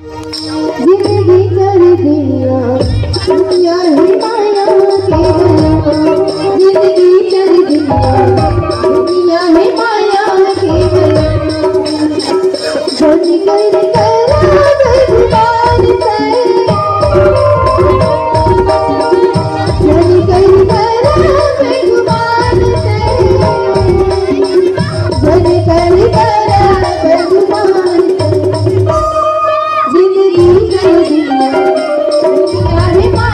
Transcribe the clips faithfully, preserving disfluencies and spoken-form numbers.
जिंदगी चल दुनिया, दुनिया है माया के बलवा। जिंदगी चल दुनिया, दुनिया है माया के बलवा। जन कर करा भगवान से, जन कर करा भगवान से, जन कर करा भगवान से। जिंदगी चल दुनिया, दुनिया है माया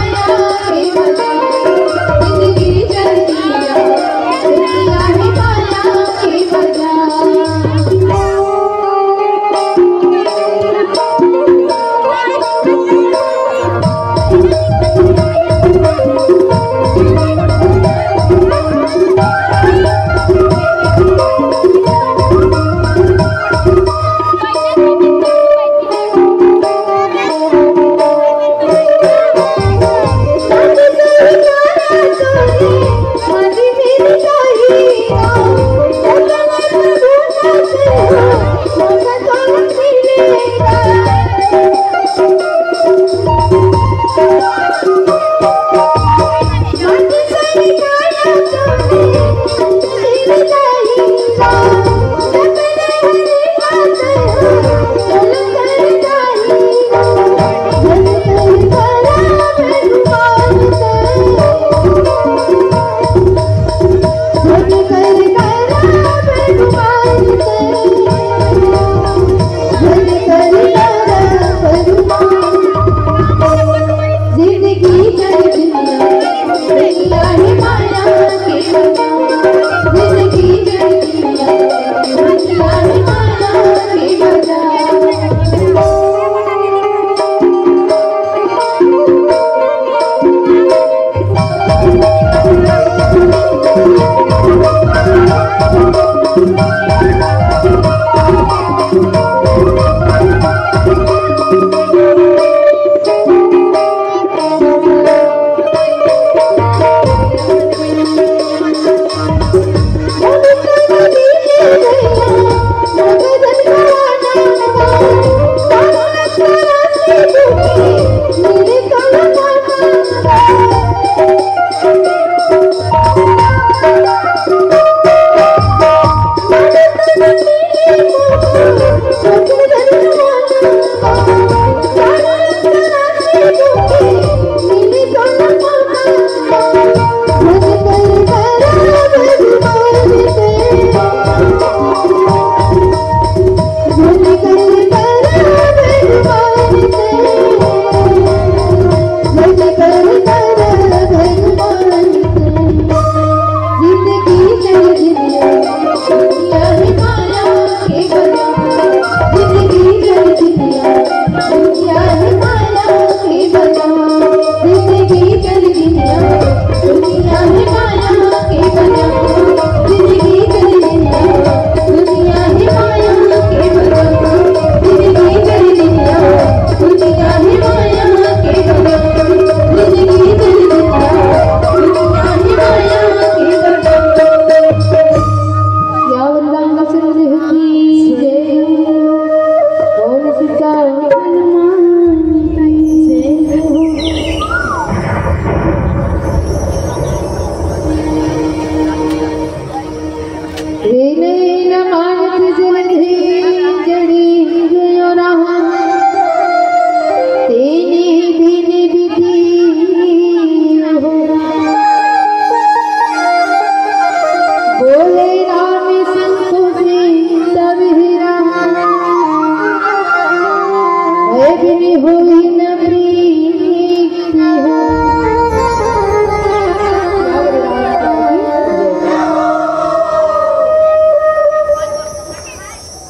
के बलवा। जिंदगी चल दुनिया, दुनिया है माया के बलवा।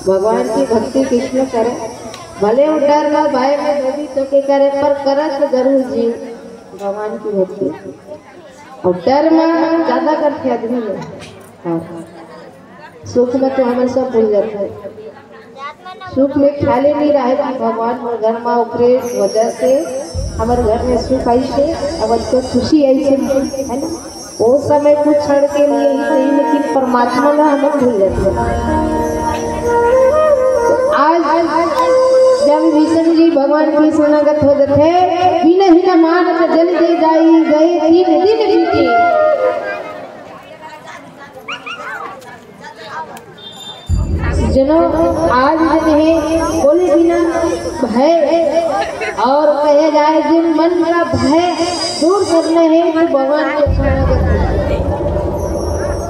भगवान की भक्ति किसने करे, भले वो डर में, भय में, जो भी तो के करे, पर करत जरूर जी भगवान की भक्ति। और डर में ज्यादा करते आदमी लोग, हाँ। सुख में तो हमन सब भूल जाते हैं। सुख में ख्याले नहीं रहे कि भगवान मोर घर में, ओकरे वजह से हमर घर में सुख आई से, अब तो खुशी आई से, है ना? वो समय कुछ क्षण के लिए ही सही, लेकिन परमात्मा ला हमन भूल जाते हैं। आज जब विष्णु जी भगवान शरणागत हो जथे। बिना ही न मानत जल दे जाई, गए तीन दिन बीते। जनो आज दिन हे, बोले बिना भय और कहे जाए जिन मन का भय दूर करना है तो भगवान के शरणागत हो।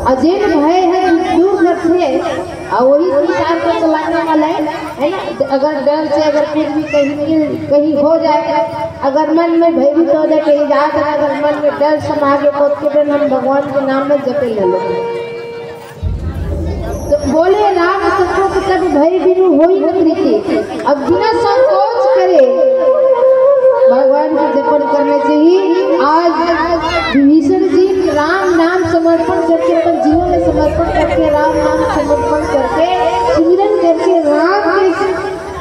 और जिन भय है दूर करते हैं और वही संसार को चलाने वाला है, है ना? अगर डर से अगर कुछ भी कहीं कहीं हो जाए, अगर मन में भयभीत हो जाए, कहीं जात है, अगर मन में डर समा के, तो उसके दिन हम भगवान के नाम में जपे ले लो। तो बोले राम संकोच तब भय बिनु होई न प्रीति। अब बिना संकोच करे भगवान के जपन करना चाहिए। आज विभीषण जी राम नाम समर्पण करके, अपन जीवन में समर्पण करके, राम नाम समर्पण करके, सुमिरन करके राम के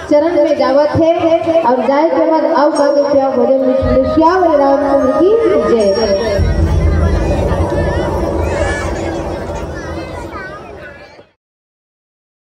चरण में जावत है और जाए के बाद आओ का कहते हैं भजन में सुंदर श्याम राम